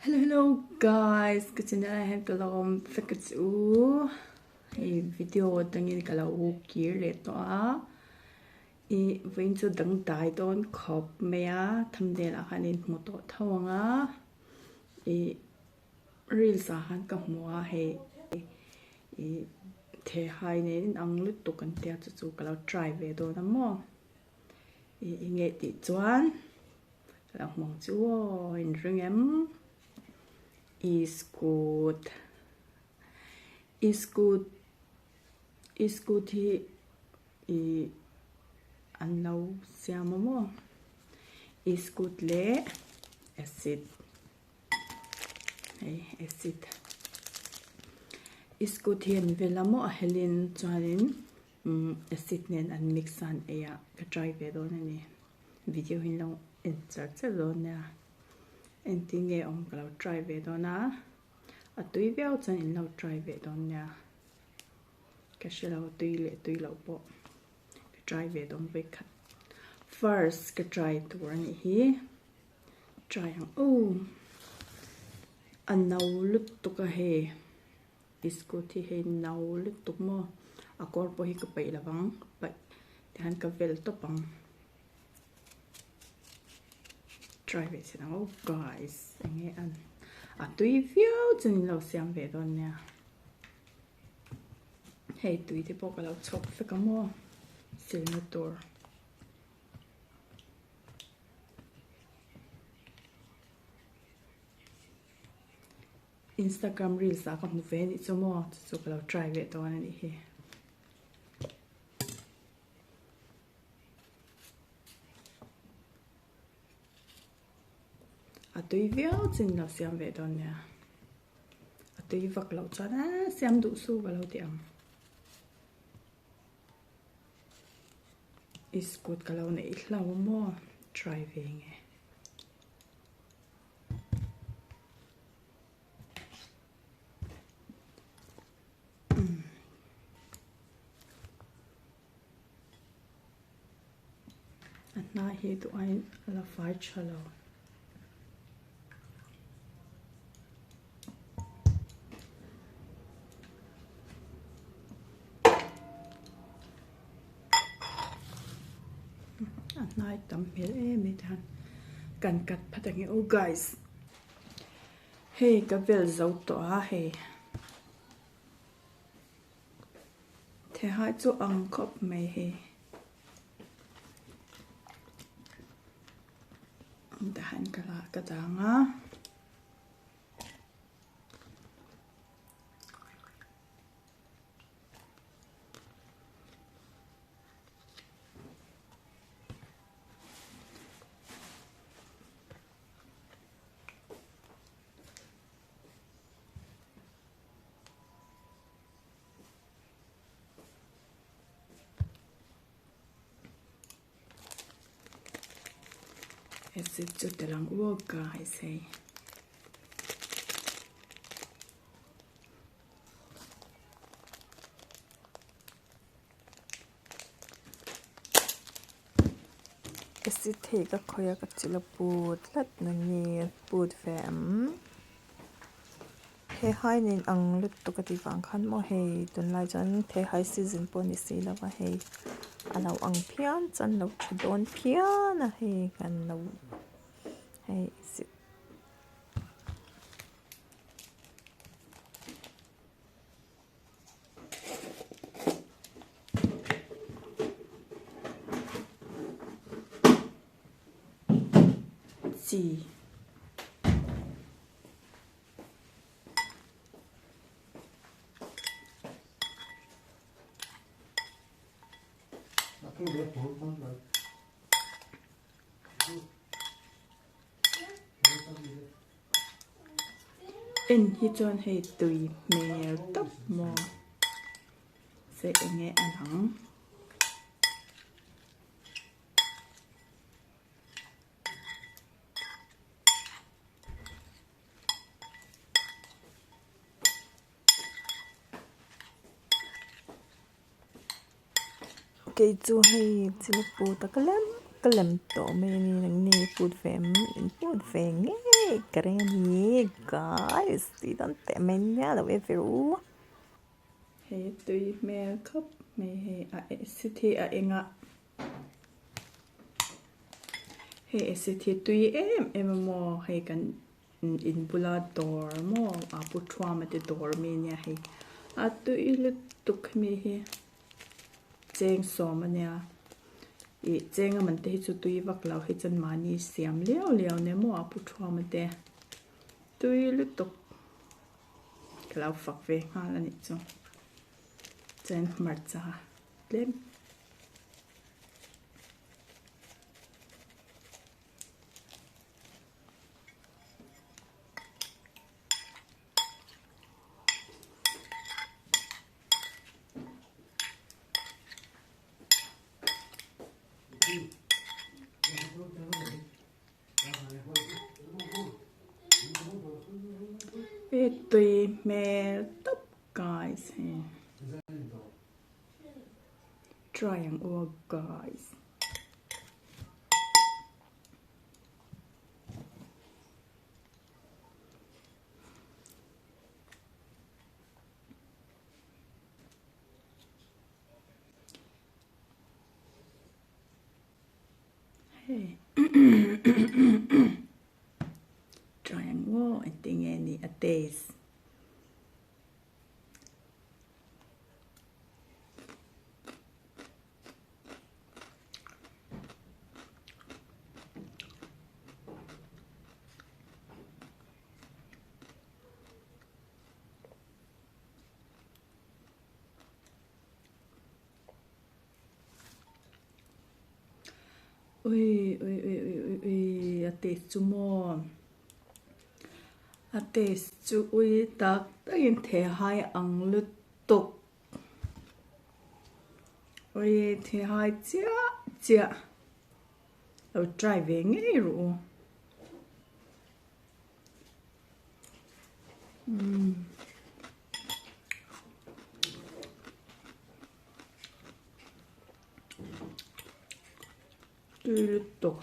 Hello hello guys ka channel ah hian ka lo awm vek a che u hei video atangin ka lo kir leh tawh a ih vawiin chu dangdai dawn khawp mai a thumbnail ah khan in hmu tawh tho ang a ih reels ah khan ka hmu a hei ih thehai nen in ang lutuk an tia chu chu ka lo try ve dawn a maw ih enge tih chuan. Ka lo hmang chu aw in ring em? Iskut Iskut Iskut hi ih an lo siam a maw? Iskut leh acid hei acid Iskut hi an vel a maw a helin chuanin umm acid nen an mix a an ei a ka try ve dawn a ni. Video hi lo en char char dawn nia engtin nge awm ka lo try ve dawn a a tui viau chuan in lo try ve dawn nia ka hre lo tui leh tui loh pawh ka try ve dawn vek khat first ka try tur a nih hi try ang aw a no lutuk a hei biscuit hi hei no lutuk maw a kawr pawh hi ka peih lo vang paih tihian ka vel tawp ang try ve chhin ang aw guys enge an a tui viau chuan in lo siam ve dawn nia hei tui te pawh ka lo chhawp vek ang maw silna tur. Instagram reels ah ka hmu ve anih chu maw chu chu ka lo try ve dawn anih hi. A tui viau chin lo siam ve dawn nia. A tui vak loh chuan a siam duh su ka lo ti ang. Iskut ka lo neih hlau maw try ve nge. A hnai hi duh aiin a la fai tha lo. A hnai tam hmel em em tihian kan cut phat ang e aw guys. Hei ka vel zo tawh a hei thehai chu ang khawp mai hei tihian ka la ka dang a. Acid chu tel ang u guys hei. Acid hei ka khawih a ka chil a put tlat na nge put ve em thehai nen ang lutuk a tih vang khan maw hei tunlai chuan thehai season pawh ni si lo va hei a lo ang phian chuan lo tha dawn phian a hei kan lo hei acid. Chi. En hi chuan hei tui hmel tawp maw se enge a lang. Kei chu hei chilput a ka lem. Ka lem tawh mai a ni nangni put ve em in put ve ngei ka ring a ni guys tih dawn teh mai nia lo e ve rawh u. He tui hmel khawp mai hei a acid hi a eng a hei acid hi tui em em a maw hei kan in bula dawr maw a pu thuama te dawr mi ania hei a tui lutuk hemi hi cheng sawm ania ih cheng a man te hi chu tui vak lo hi chuan mahni siam liau liau nia maw a pu thuama te tui lutuk. Ka lo fak ve nghal a nih chu. Chuan hmarcha tlem. He tui hmel tawp guys hei try ang aw guys. Hei try ang aw engtin nge ni a taste. Ui ui ui ui ui ui a taste chu maw a taste chu ui tak takin thehai ang lutuk ui thehai chiah chiah lo try ve ngei rawh u. Tui lutuk.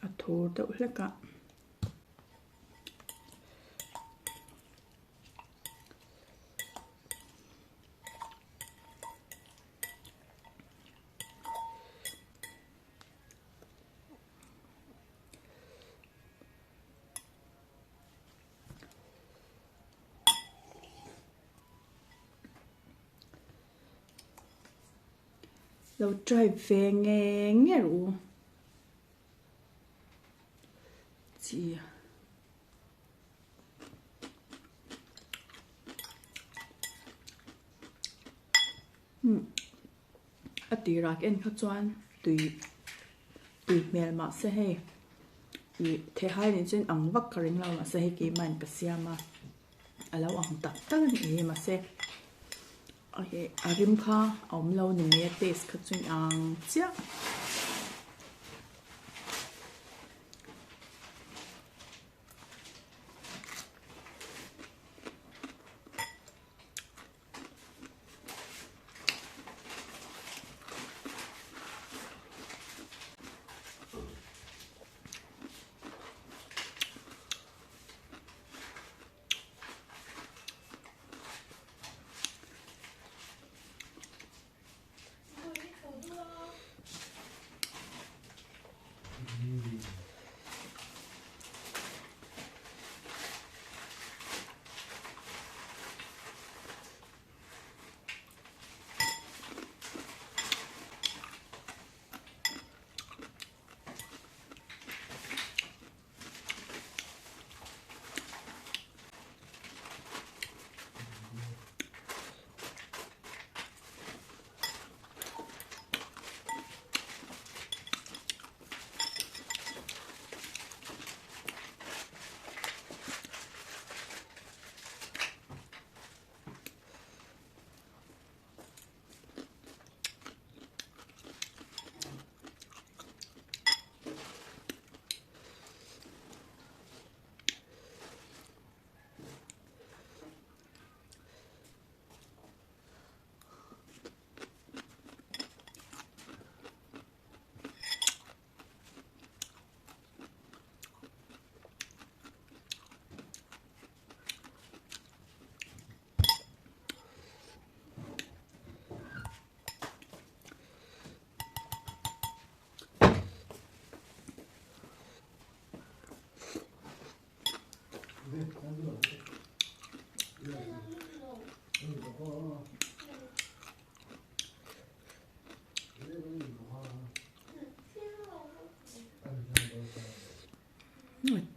A thur deuh hlek a. Lo try ve nge nge rawh u. Chi. A tirah ka en kha chuan tui tui hmel mahse hei ih thehai nen chuan ang vak ka ring lo mahse hei keimah in ka siam a a lo ang tak tak a ni mahse a rim kha a awm lo ni mai a taste kha chu ang chiah.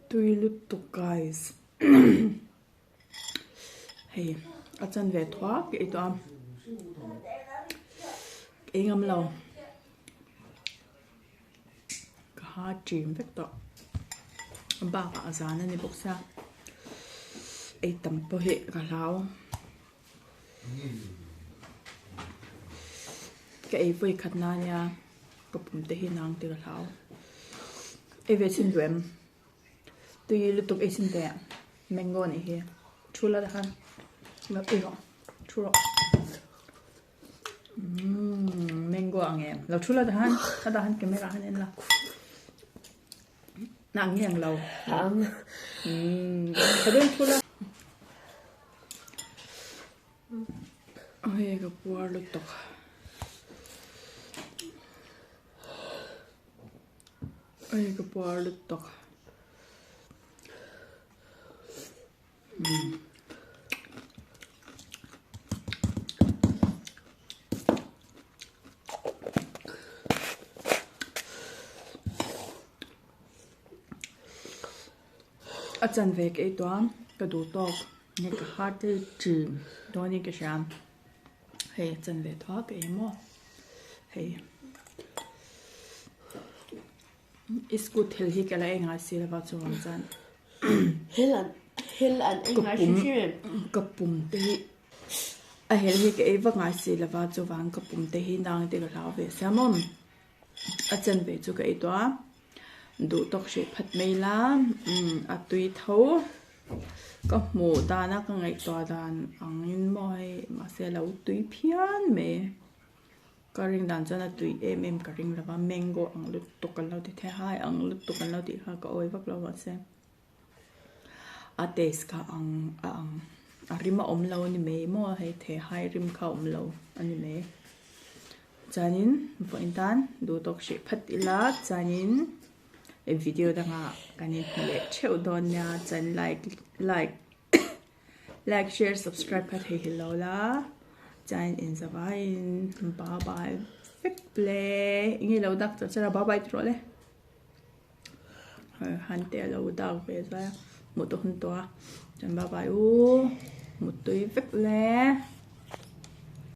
Tui lutuk guys hei a chan ve thuak ei tawh a ei ngam lo ka ha ṭim vek tawh bakah a zan a ni bawk sia ei tam pawh hi ka hlau. Ka ei vawi khat na nia ka pum te hi nang te ka hlau. Ei ve chhin duh em? Tui lutuk ei chhin teh mango anih hi. Thu la takhan lo ei rawh thu rawh. Umm mango ang em lo thu la takhan hetah han camera han en la. Na ang nge ang lo? Ang. Umm tha deuhin thu la. Hei ka puar lutuk. Hei ka puar lutuk. Umm. A chanve ka ei tawh a ka duh tawk nge ka heart hi ṭin dawnin ka hria hei a chanve tawh a ka ei maw hei iskut thil hi ka la ei ngai si lova chuvang chuan ka pum te hi a hel hi ka ei vak ngai si lova chuvang ka pum te hi nang te ka hlau ve sia maw. A chanve chu ka ei tawh a, duh tawk hreh phat mai la, umm a tui tho ka hmuh dan a ka ngaihtuah dan angin maw hei mahse a lo tui phian mai ka ring dan chuan a tui em em ka ring lova mango ang lutuk an lo ti thei a hai ang lutuk an lo tih kha ka awi vak lo mahse a taste kha ang a ang a rim a awm lo a ni mai maw hei theihai rim kha a awm lo a ni mai. Chuanin vawiin tan duh tawk hrih phat ila chuanin video dangah kan inhmu leh theuh dawn nia chuan like like like share subscribe kha thei hi lo la chuan inzavaiin bye bye vek le enge lo dak char char a bye bye ti rawh le han te a lo dak ve zai a hmuh tawh hun tawh a chuan bye bye u muttui vek le.